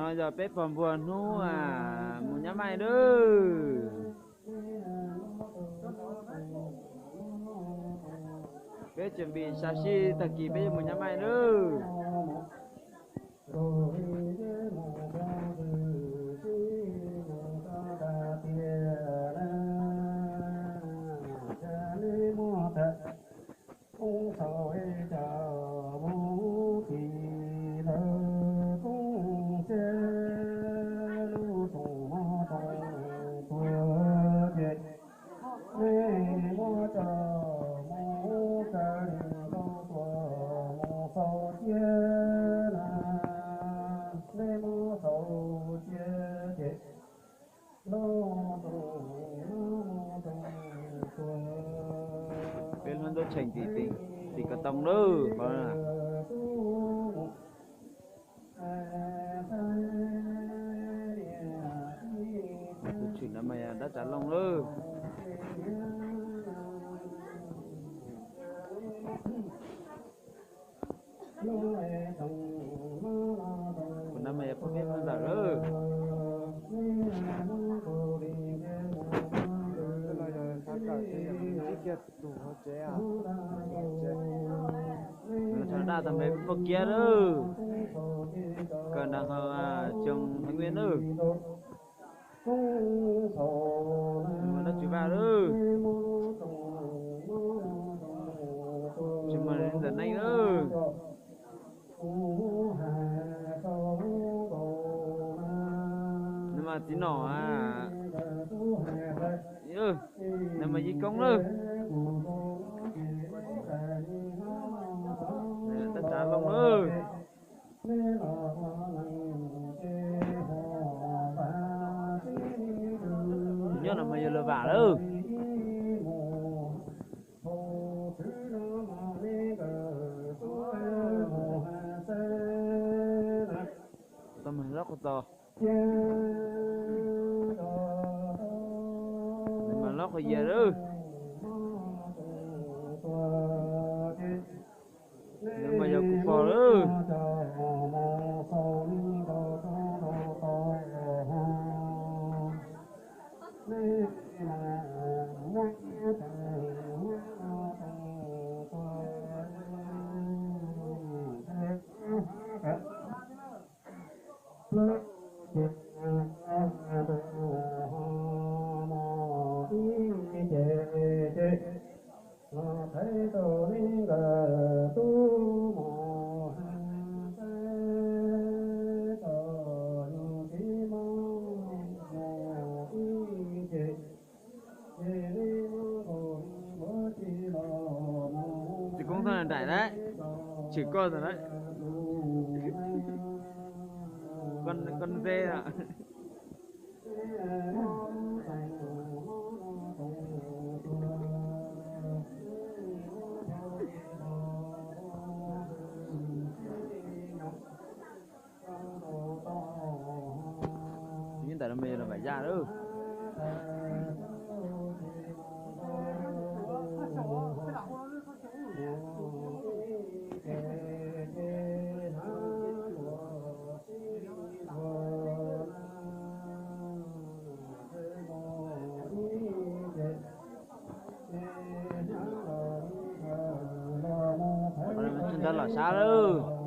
No yog peb pog npuag hnub mus nyab maij lawm. Peb tseem pib sam sij tag kis peb yuav mus nyab maij lawm. Peb hlob ntuj tseem tim, tim ko too lawm. Tus tshwm no mas yog dab tsav looj lawm. Tus no mas yog pog peb pog ntawm lawm. Tus no yog Xav Kawm, tus yog ib kiag tus hauv tsev. Daj tau npe Pog Kiab lawm. Kawm ntawm hauv tsoom Thái Nguyên lawm. Dab tsi vaj lawm. Tsis muaj ntawm neeg lawm. Nws mas txiv nom, nws mas yij koob lawm. Dab tsav looj lawm. Tus nyob no mas yog lawv vam lawm. Tau mas loj qhov txos. Nws mas loj qhov yias lawm. Nws mas yog kuv pog lawm. Tsis koob txhob nraim lawm, tshwm koj ntag lawm. Koj ntse. Nyob ntawm no mas yog los vam yaj lawm. Ntawd los sab lawm.